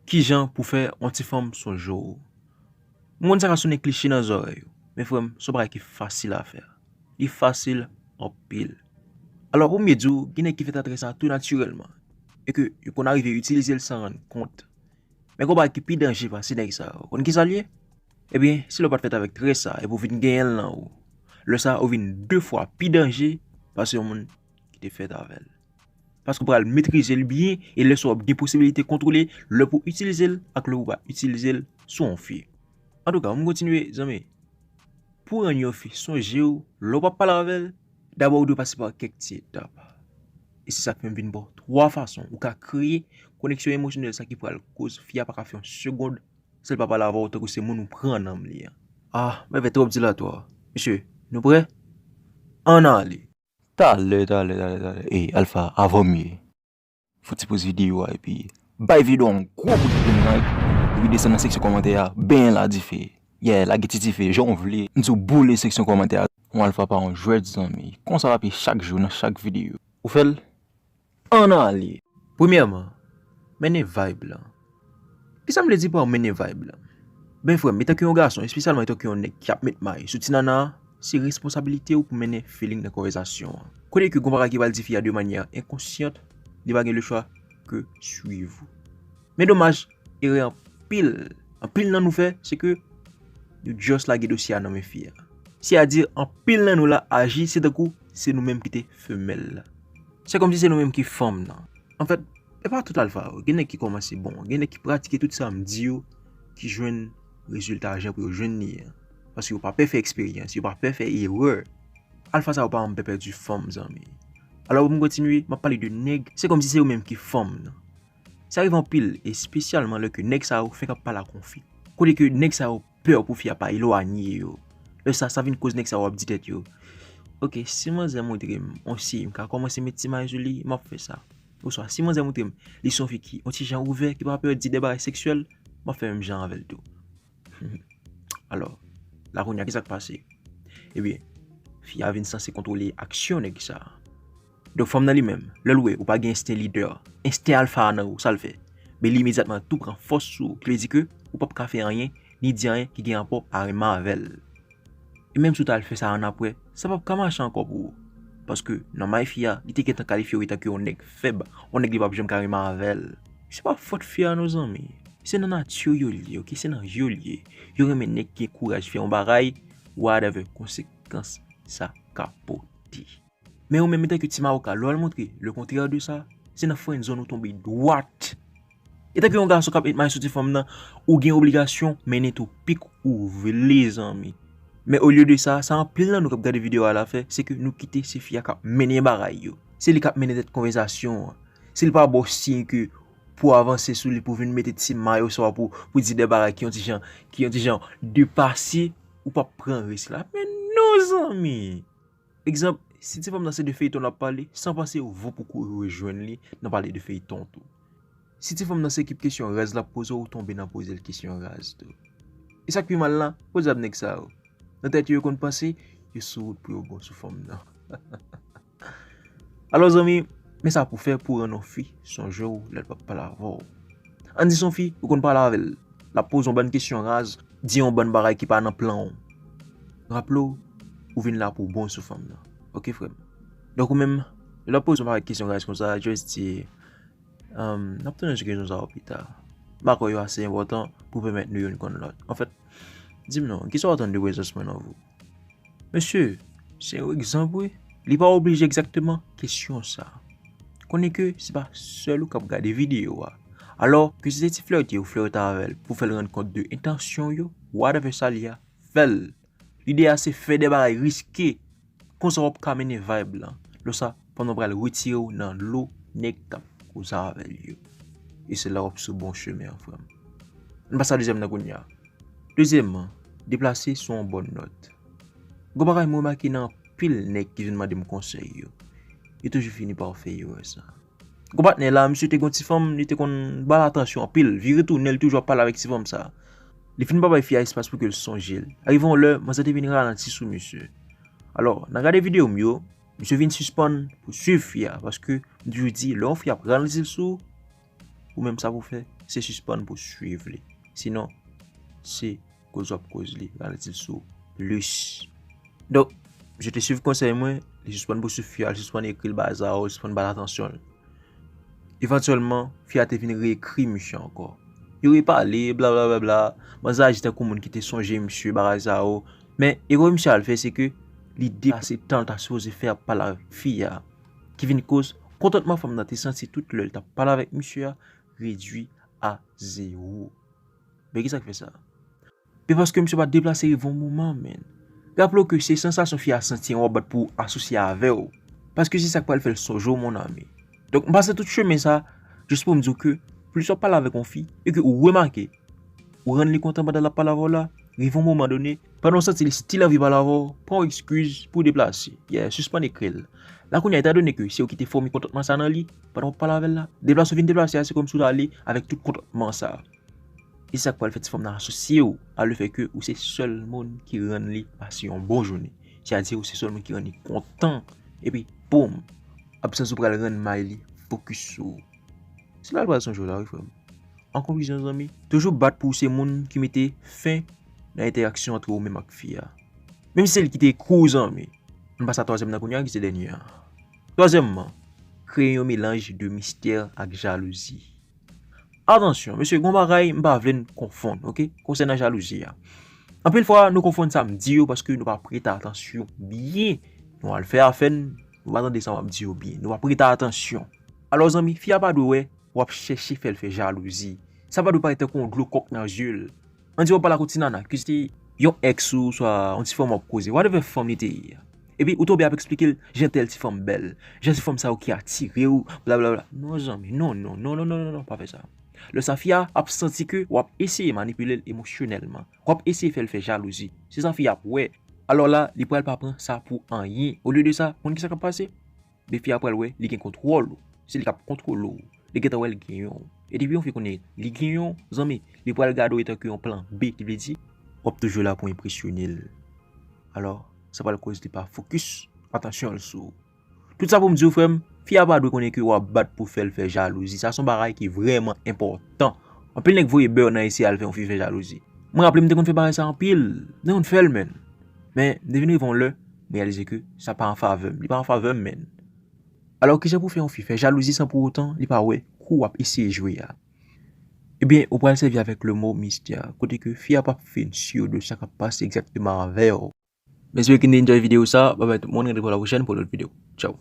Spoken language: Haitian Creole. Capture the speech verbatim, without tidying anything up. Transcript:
Kijan pou fè yon ti fanm sonje w? M konn sa ka sonnen kliche nan zòrèy ou, men frè m, se yon bagay ki fasil a fè. Li fasil anpil. Alò, pou m byen di w, gen nèg ki fè sa trè sa tou natirèlman, e ke yo konn arive itilize l san rann kont. Men gen yon bagay ki pi danje pase nèg sa yo. Konn kisa l ye? Ebyen, si lè w pa t fèt avèk trè sa, epi w vin genyen l nan ou, lè sa a, ou vin de fwa pi danje pase yon moun ki te fèt avè l. Paske w pral metrize l byen, e lè sa a w ap gen posibilite kontwole lè pou w itilize l ak lè pou w pa itilize l sou yon fi. Antouka, pou m kontinye, zanmi, pou w rann yon fi sonje w, lè w p ap pale avè l, dabò ou dwe pase pa kèk ti etap. E se sa k fè m vin ba w twa fason ou ka kreye koneksyon emosyonèl sa ki pral koz fi a pa ka fè yon segonn san l pa pale avè w tankou se moun ou pran nanm li an. Ah, mwen fè twòp dilatwa. Mesye, nou prè? Ann ale! Talè, talè, talè, talè. Ey, Alpha, avan m ye. Fouti poz videyo a epi bay videyo a yon gwo kout plim like. Epi desann nan seksyon kòmantè a, benyen l a dife. Yeah, lage ti dife, jan w vle. M di w boule seksyon kòmantè a. Yon Alpha pa yon jwèt, zanmi. Konsa l ap ye chak jou nan chak videyo. Ou fè l? Ann ale! Premyèman, mennen vibe lan. Kisa m vle di pa mennen vibe lan? Ben frè m, etanke yon gason, espesyalman etanke yon nèg ki ap met may sou ti nana a, se responsabilite w pou mennen feeling nan konvèsasyon an. Kote ke gon bagay ki pral di fi a de manyè enkonsyant, li pa gen lechwa ke swiv ou. Men domaj, erè anpil, anpil nan nou fè, se ke nou just lage dosye a nan men fi a. Sètadi, anpil nan nou la aji, se tankou se nou menm ki te femèl la. Se kòmsi se nou menm ki fanm nan. Anfèt, e pa tout alfa yo. Gen nèg ki kòmanse bon. Gen nèg ki pratike tout sa m di yo, ki jwenn rezilta jan pou yo jwenn li an. Paske yo pa pè fè eksperyans, yo pa pè fè erè. Alfa sa yo pa janm pè pèdi fanm, zanmi. Alò, pou m kontinye, m ap pale de nèg, se kòmsi se yo menm ki fanm nan. Sa rive anpil, espesyalman lè ke nèg sa yo fenk ap pale ak yon fi. Kote ke nèg sa yo pè pou fi a pa elwanye yo. Lè sa, sa vin koz nèg sa yo ap di tèt yo, oke, si manzè montre m yon siy, m ka kòmanse met ti may sou li, m ap fè sa. Oswa, si manzè montre m li se yon fi ki yon ti jan ouvè, ki pa pè di de bagay seksyèl, m ap fè menm jan avè l tou. Alò, la kounye a, kisa k pase? Ebyen, fi a vin sanse kontwole aksyon nèg sa a. Donk, fanm nan li menm, lè l wè ou pa gen ensten lidè, ensten alfa a nan ou, sa l fè? Men li imedyatman tou pran fòs sou ou, ki vle di ke ou p ap ka fè anyen, ni di anyen ki gen rapò a renmen avè l. E menm si w t al fè sa annapre, sa p ap ka mache ankò pou ou. Paske nan may fi a, li te gentan kalifye w etanke yon nèg fèb, yon nèg li p ap janm ka renmen avè l. Se pa fòt fi a non, zanmi. Se nan nati yo l ye, oke? Se nan yo l ye. Yo renmen nèg ki gen kouraj fè yon bagay, whatever konsekans sa ka pote. Men ou menm, etanke ti mawoka, lè w al montre le kontrè de sa, se nan friendzone ou tonbe dwat. Etanke yon gason k ap met may sou ti fanm nan, ou gen obligasyon mennen tou pik ou vle, zanmi. Men olye de sa, sa anpil nan nou k ap gade videyo a la fè, se ke nou kite se fi a k ap mennen bagay yo. Se li k ap mennen tèt konvèsasyon an. Si l pa ba w siy ke pou w avanse sou li, pou w vin mete ti may oswa pou, pou di de bagay ki yon ti jan, ki yon ti jan depase, ou p ap pran risk la. Men non, zanmi! Egzanp, si ti fanm nan se de feyton l ap pale, san panse vo pou kouri rejwenn li nan pale de feyton tou. Si ti fanm nan se ekip kesyon raz l ap poze w, ou tonbe nan poze l kesyon raz tou. E sa k pi mal la, podyab nèg sa yo. Nan tèt yo, yo konn panse yo sou wout pou yo bon sou fanm nan. Alò, zanmi, men sa pou w fè pou w rann yon fi sonje w lè l p ap pale avè w. Ann di se yon fi, ou konn pale avè l, l ap poze yon bann kesyon raz, di yon bann bagay ki pa nan plan w. Raple w, ou vin la pou w bon sou fanm nan. Oke, frè m? Donk, ou menm, lè l ap poze yon pakèt kesyon raz konsa, just di, um, n ap tounen sou kesyon sa yo pita. M pa kwè yo ase enpòtan pou pèmèt nou youn konn lòt. Anfèt, di m non, kisa w atann de prezans mwen nan vi w? Mesye, se yon egzanp, wi. Li pa oblije egzakteman kesyon sa. Konnen ke se pa sèl ou k ap gade videyo a. Alò, ke se se ti flète ou flète avè l pou fè l rann kont de entansyon yo, whatever sa l ye a, fè l. Lide a se fè de bagay riske. Konsa w ap ka mennen vibe lan. Lè sa, pandan w pral retire w nan lo nèg k ap koze avè l yo. E se la w ap sou bon chemen an, frè m. Ann pase a dezyèm nan kounye a. Dezyèmman, deplase sou yon bòn nòt. Gon bagay mwen remake nan anpil nèg ki vin mande m konsèy yo, yo toujou fini pa fè erè sa. Gon patnè la, misye te gon ti fanm, li te konn ba l atansyon anpil, vire tounen, li toujou ap pale avèk ti fanm sa. Li fin pa bay fi a espas pou ke l sonje l. Arive yon lè, manzè te vin ralanti sou misye. Alò, nan gade videyo m yo, misye vin sispann pou swiv fi a, paske m toujou di, lè yon fi ap ralanti l sou ou, ou menm sa pou w fè, se sispann pou swiv li. Sinon, se koz w ap koz li, ralanti l sou plis. Donk, misye te swiv konsèy mwen, li sispann pou swiv fi a, li sispann ekri l bagay sa yo, li sispann ba l atansyon l. Evantyèlman, fi a te vin reekri misye ankò. Yo repale, blablabla. Manzè aji tankou moun ki te sonje misye, bagay sa yo. Men, erè misye al fè, se ke li deplase tan l ta sipoze fè ap pale avèk fi a. Ki vin koz kontantman fanm nan te santi tout lè l t ap pale avèk misye a redui a zewo. Men ki sa k fè sa? Men paske misye pa t deplase rive yon moman, menn. Raple w ke se sansasyon fi a santi an w ap bat pou asosye avè w. Paske se sa k pral fè l sonje w, mon ami. Donk, m pase tout chemen sa, jis pou m di w ke plis w ap pale avèk yon fi, e ke ou remake, ou rann li kontan pandan l ap pale avè w la, rive yon moman done, pandan w santi li still anvi pale avè w, pran yon ekskiz pou w deplase. Yeah, sispann ekri l. La kounye a, etandone ke se ou ki te fòme kontantman sa nan li, pandan w ap pale avè l la, deplase ou vin deplase a, se kòmsi w t ale avèk tout kontantman sa. E sa k pral fè ti fanm nan asosye w a lefètke ou se sèl moun ki rann li pase yon bon jounen. Sètadi ou se sèl moun ki rann li kontan. Epi, boum, absans ou pral rann may li fokis sou ou. Se la l pral sonje w la, wi, frè m. An konklizyon, zanmi, toujou bat pou w se moun ki mete fen nan entèraksyon ant ou menm ak fi a. Menm si se li ki te ekri w, zanmi. Ann pase a twazyèm nan kounye a, ki se dènye a. Twazyèmman, kreye yon melanj de mistè ak jalouzi. Atansyon, mesye, gon bagay m pa vle n konfonn, oke? Konsènan jalouzi a. Anpil fwa, nou konfonn sa m di yo paske nou pa prete atansyon byen. Nou al fè afè n, nou pa tande sa m ap di yo byen. Nou pa prete atansyon. Alò, zanmi, fi a pa dwe wè w ap chèche fè l fè jalouzi. Sa pa dwe parèt tankou yon dlo kòk nan zye l. Ann di w ap pale ak yon ti nana, ke se te yon èks ou, swa yon ti fanm w ap koze, whatever fanm li te ye a. Epi ou tonbe ap eksplike l jan tèl ti fanm bèl, jan ti fanm sa yo ki atire w, blablabla. Non, zanmi, non, non, non, pa fè sa. Lè sa fi a ap santi ke w ap eseye manipile l emosyonèlman, w ap eseye fè l fè jalouzi. Se sa fi a ap wè. Alò la, li pral pa pran sa pou anyen. Olye de sa, konn ki sa k ap pase? Men fi a pral wè li gen kontwòl ou. Se li k ap kontwole w. Li gentan wè l genyen w. E depi yon fi konnen li genyen w, zanmi, li pral gade w etanke yon plan B, ki vle di, w ap toujou la pou enpresyone l. Alò, sa pral koz li pa fokis atansyon l sou ou. Tout sa pou m di w, frè m, fi a pa dwe konnen ke w ap bat pou fè l fè jalouzi. Sa se yon bagay ki vrèman enpòtan. Anpil nèg voye bè nan eseye al fè yon fi fè jalouzi. Mwen raple m te konn fè bagay sa anpil. M te konn fè l, menn. Men, m te vin rive yon lè, m reyalize ke sa pa an favè m. Li pa an favè m, menn. Alò, kijan pou fè yon fi fè jalouzi san pou otan li pa wè kou w ap eseye jwe a? Ebyen, ou pral sèvi avèk le mo mystère, kote ke fi a p ap fin si de sa k ap pase egzakteman avè w. M espere ke n te enjoy videyo sa. Babay tout moun, randev pou la pwochèn pou lòt videyo. Tchaw.